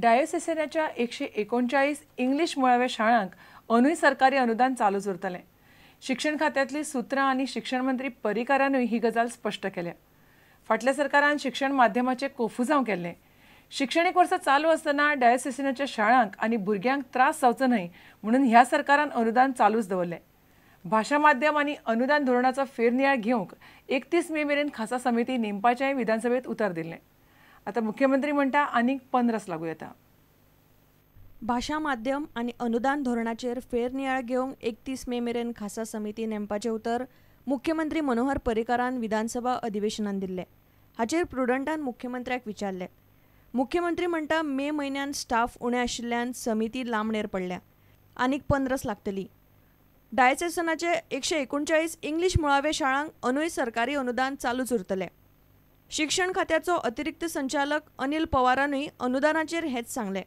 डायोसेसनाच्या 139 English मुळाव्या शाळांक अनूय सरकारी अनुदान चालूच उरतलें. शिक्षण खात्यांतली सूत्रां आनी शिक्षण मंत्री पर्रीकारानूय ही गजाल स्पश्ट केल्या. फाटल्या सरकारान शिक्षण माध्यमाचें कोफुजांव केल्लें. शिक्षणीक वर्स चालू आसतना डायोसेसनाच्या शाळांक आनी भुरग्यांक त्रास जावचो न्हय म्हणून ह्या सरकारान अनुदान चालूच दवरलें. भाशा माध्यम आनी अनुदान धोरणाचो फेरनियाळ घेवंक 31 मे मेरेन खासा समिती नेमपाचेंय विधानसभेत उतर दिल्लें. आतां मुख्यमंत्री म्हणटा आनीक 15 लागू येता. भाशा माध्यम आनी अनुदान धोरणाचेर फेरनियाळ घेवंक 31 मे मेरेन खासा समिती नेमपाचें उतर मुख्यमंत्री मनोहर पर्रीकारान विधानसभा अधिवेशनान दिल्लें. हाचेर प्रुडंटान मुख्यमंत्र्याक विचारलें. मुख्यमंत्री म्हणटा मे म्हयन्यान स्टाफ उणें आशिल्ल्यान समिती लांबणेर पडल्या, आनीक 15 लागतली. डायसेसनाचे 139 इंग्लीश मुळाव्या शाळांक अनूय सरकारी अनुदान चालूच उरतलें. शिक्षण खात्याचो अतिरिक्त संचालक अनिल पवारानूय अनुदानाचेर हेंच सांगलें.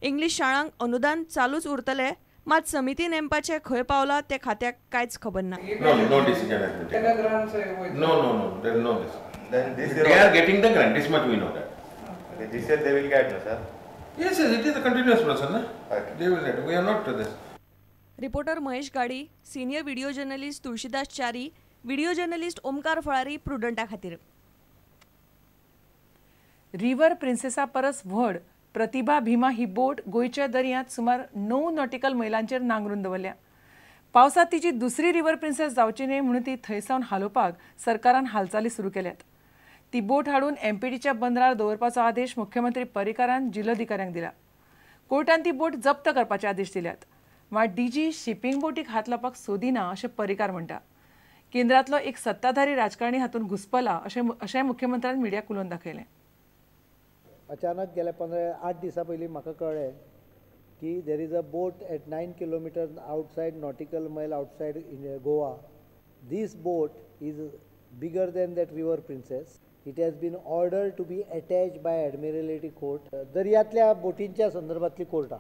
इंग्लीश शाळांक अनुदान चालूच उरतलें, मात समिती नेमपाचें खंय पावलां तें खात्याक कांयच खबर ना. No, no decision has been taken. No, no, no, there is no decision. Then this year they are getting the grant, this much we know that. Okay, this year they will get, no, sir? Yes, yes, it is a continuous process, na? Okay. They will get. We are not to this. Reporter Mahesh Gadi, senior video journalist Tulsidas Chari, video journalist Omkar Phalari, प्रुडंटा खातीर. River प्रिन्सेसा परस व्हड प्रतिभा भीमा ही बोट गोंयच्या दर्यांत सुमार 9 nautical मैलांचेर नांगरून दवरल्या. पावसांत तिची दुसरी रिव्हर प्रिन्सेस जावची न्हय म्हणून ती थंयसावन हालोवपाक सरकारान हालचाली सुरू केल्यात. ती बोट हाडून एमपीटीच्या बंदरार दवरपाचो आदेश मुख्यमंत्री पर्रीकारान जिल्लोधिकाऱ्यांक दिला. कोर्टान ती बोट जप्त करपाचे आदेश दिल्यात. मात डीजी शिपींग बोटीक हात लावपाक सोदिना अशें पर्रीकार म्हणटा. केंद्रांतलो एक सत्ताधारी राजकारणी हातूंत घुस्पला अशें मुख्यमंत्र्यान मिडियाक उलोवन दाखयलें. अचानक गेल्या 8 दिसां पयलीं म्हाका कळ्ळें की there is a boat at 9 kilometre outside nautical mile outside Goa. This boat is bigger than that River Princess. It has been ordered to be attach by Admiralty court. दर्यांतल्या बोटींच्या संदर्भांतली कोर्टां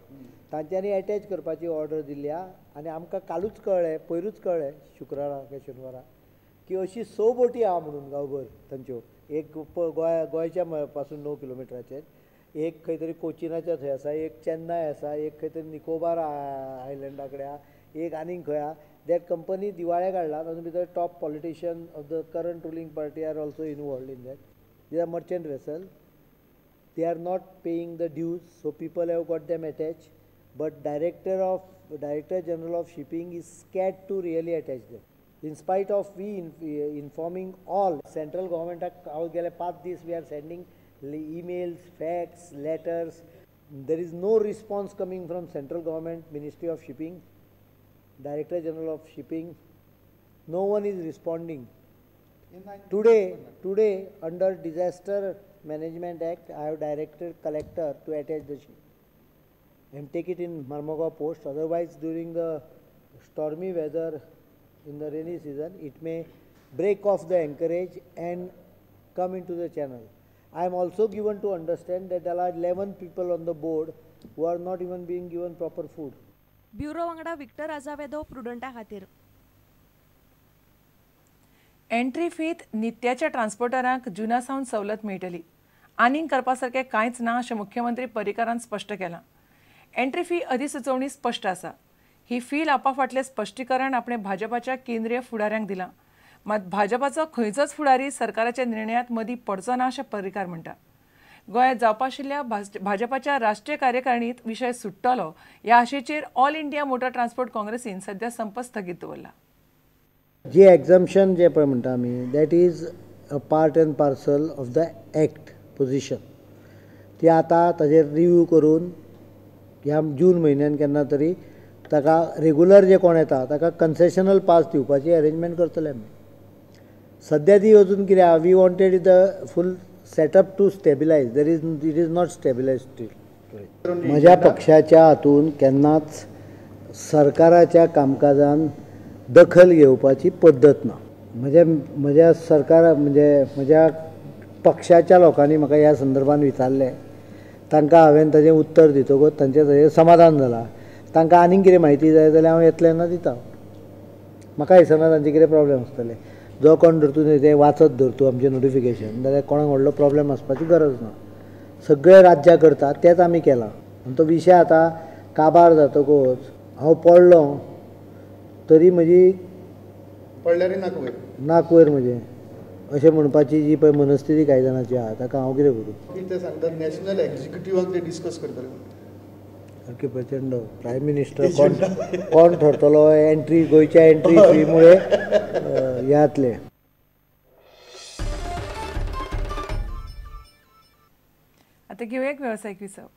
तांच्यांनी अटॅच करपाची ऑर्डर दिल्ली आहा. आनी आमकां कालूच कळ्ळें, पयरूच कळ्ळें, शुक्रारा काय शेनवारा, की अशी 6 बोटी आहा म्हणून गांवभर तांच्यो. एक गोंयच्या पासून 9 किलोमिटराचेर, एक खंय तरी कोचिनाच्या थंय आसा, एक चेन्नय आसा, एक खंय तरी निकोबार आयलंडा कडेन आहा, एक आनीक खंय आहा. That company दिवाळे काडला, तातूंत भितर top politician of the current ruling party are also involved in that. They are merchant vessel, they are not paying the dues, so people have got them attach. But director general of shipping is scared to really attach them. In spite of we informing all central government, हांव गेले 5 दीस we are sending emails, fax, letters. There is no response coming from central government, ministry of shipping, director general of shipping. No one is responding. Today under Disaster Management Act, I have directed collector to attach the ship and take it in Marmagao post. Otherwise, during the stormy weather in the rainy season, it may break off the anchorage and come into the channel. I am also given to understand that there are 11 people on the board who are not even being given proper food. Bureau वांगडा Victor आझावेदो, प्रुडंटा खातीर. Entry फीत नित्याच्या ट्रान्सपोर्टरांक जुना सावन सवलत मेळटली. आनीक करपा सारकें कांयच ना अशें मुख्यमंत्री पर्रीकारान स्पश्ट केलां. एंट्री फी अधिसुचोवणी स्पश्ट आसा. ही फी लावपा फाटलें स्पश्टीकरण आपणें भाजपाच्या केंद्रीय फुडाऱ्यांक दिलां. मात भाजपाचो खंयचोच फुडारी सरकाराच्या निर्णयांत मदीं पडचो ना अशें पर्रीकार म्हणटा. गोंयांत जावपा आशिल्ल्या भाजपाच्या राष्ट्रीय कार्यकारिणींत विशय सुट्टलो ह्या आशेचेर ऑल इंडिया मोटर ट्रान्सपोर्ट काँग्रेसीन सध्या संप स्थगीत दवरला. जे एक्झम्पशन जे पळय म्हणटा आमी, that is a part and parcel of the act position. ती आतां ताजेर रिव्यू करून ह्या जून म्हयन्यान केन्ना तरी ताका रेगुलर जे कोण येता ताका कन्सेशनल पास दिवपाची अरेंजमेंट करतले आमी. सद्या ती अजून कितें आहा, we wanted the full setup to stabilise. There is it is not stabilise still. म्हज्या पक्षाच्या हातून केन्नाच सरकाराच्या कामकाजान दखल घेवपाची पद्दत ना. म्हज्या सरकारा म्हणजे म्हज्या पक्षाच्या लोकांनी म्हाका ह्या संदर्भान विचारलें, तांकां हांवें ताजें उत्तर दितकच तांचें ताजें समाधान जालां. तांकां आनीक कितें म्हायती जाय जाल्यार हांव येतलें ना दिता. म्हाका दिसना तांचे कितें प्रॉब्लेम आसतले. जो कोण धरतूं तें वाचत धरतूं आमचें नोटिफिकेशन, जाल्यार कोणाक व्हडलो प्रॉब्लेम आसपाची गरज ना. सगळे राज्यां करतात तेंच आमी केलां. आनी तो विशय आतां काबार जातकूच हांव पडलो तरी म्हजी पडल्यारय नाक वयर, नाक वयर म्हजें अशें म्हणपाची जी पळय मनस्थिती कांय जाणांची आहा ताका हांव कितें करूं? ते सांगतात नॅशनल एक्झिक्युटिवाक ते डिस्कस करतले. सारकें प्रचंड प्रायम मिनिस्टर कोण कोण ठरतलो एंट्री गोंयच्या एंट्री फी मुळे हें जातलें. आतां घेवया एक वेवसायीक विसव.